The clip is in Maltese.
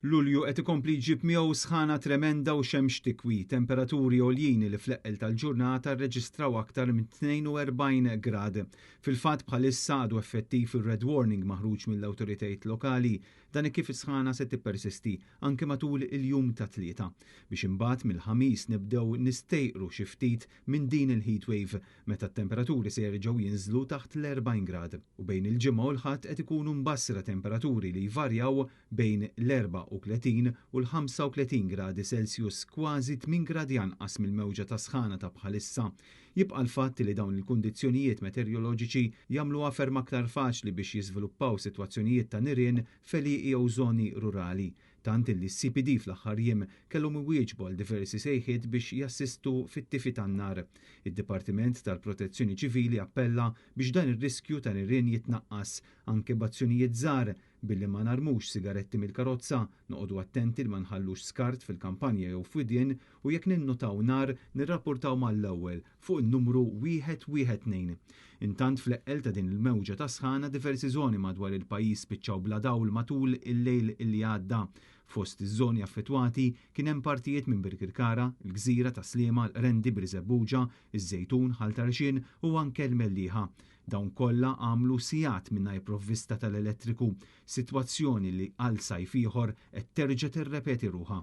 Lulju qed ikompli jġib miegħu sħana tremenda u xemx tikwi, temperaturi għoljin li fl-eqqel tal-ġurnata rreġistraw aktar minn 42 grad. Fil-fatt bħalissa għadu effettiv ir-red warning maħruġ mill-awtoritajiet lokali dan kif is-sħana se tippersisti anke matul il-jum tat-Tlieta. Biex imbagħad mill-Ħamis nibdew nistejqru xi ftit minn din il-heat wave meta t-temperaturi se jerġgħu jinżlu taħt l-40 grad. U bejn il-Ġimgħa u l-Ħadd qed ikunu mbassra temperaturi li jvarjaw bejn l-34 u l-35 gradi Celsius, kważi 8 gradi anqas mill-mewġa ta' sħana ta' bħalissa. Jibqa' l-fatt li dawn il-kundizzjonijiet meteoroloġiċi jagħmluha ferm aktar faċli biex jiżviluppaw sitwazzjonijiet ta' nirien f'għelieqi jew żoni rurali. Tant illi s-CPD fl-aħħar jiem kellhom iwieġbu għal diversi sejħiet biex jassistu fit-tifi tan-nar. Id-Dipartiment tal-Protezzjoni Ċivili appella biex dan ir-riskju ta' nirien jitnaqqas anke b'azzjonijiet żgħar billi ma narmux sigaretti mill-karozza, noqogħdu attenti li ma nħallux skart fil-kampanja jew f'widien u jekk ninnotaw nar nirrapportaw mal-ewwel fuq in-numru 112. Intant fl-eqqel ta' din il-mewġa ta' sħana diversi żoni madwar il-pajjiż spiċċaw bla dawl matul il-lejl illi għadda. Fost iż-żoni affettwati kien hemm partijiet minn Birkirkara, il-Gżira ta' Sliema, l-Qrendi, Birżebbuġa, iż-Żejtun, Ħal Tarxien u anke l-Mellieħa. Dawn kollha għamlu sigħat mingħajr provvista tal-elettriku, sitwazzjoni li għal sajf ieħor qed terġa' tirrepeti ruħha.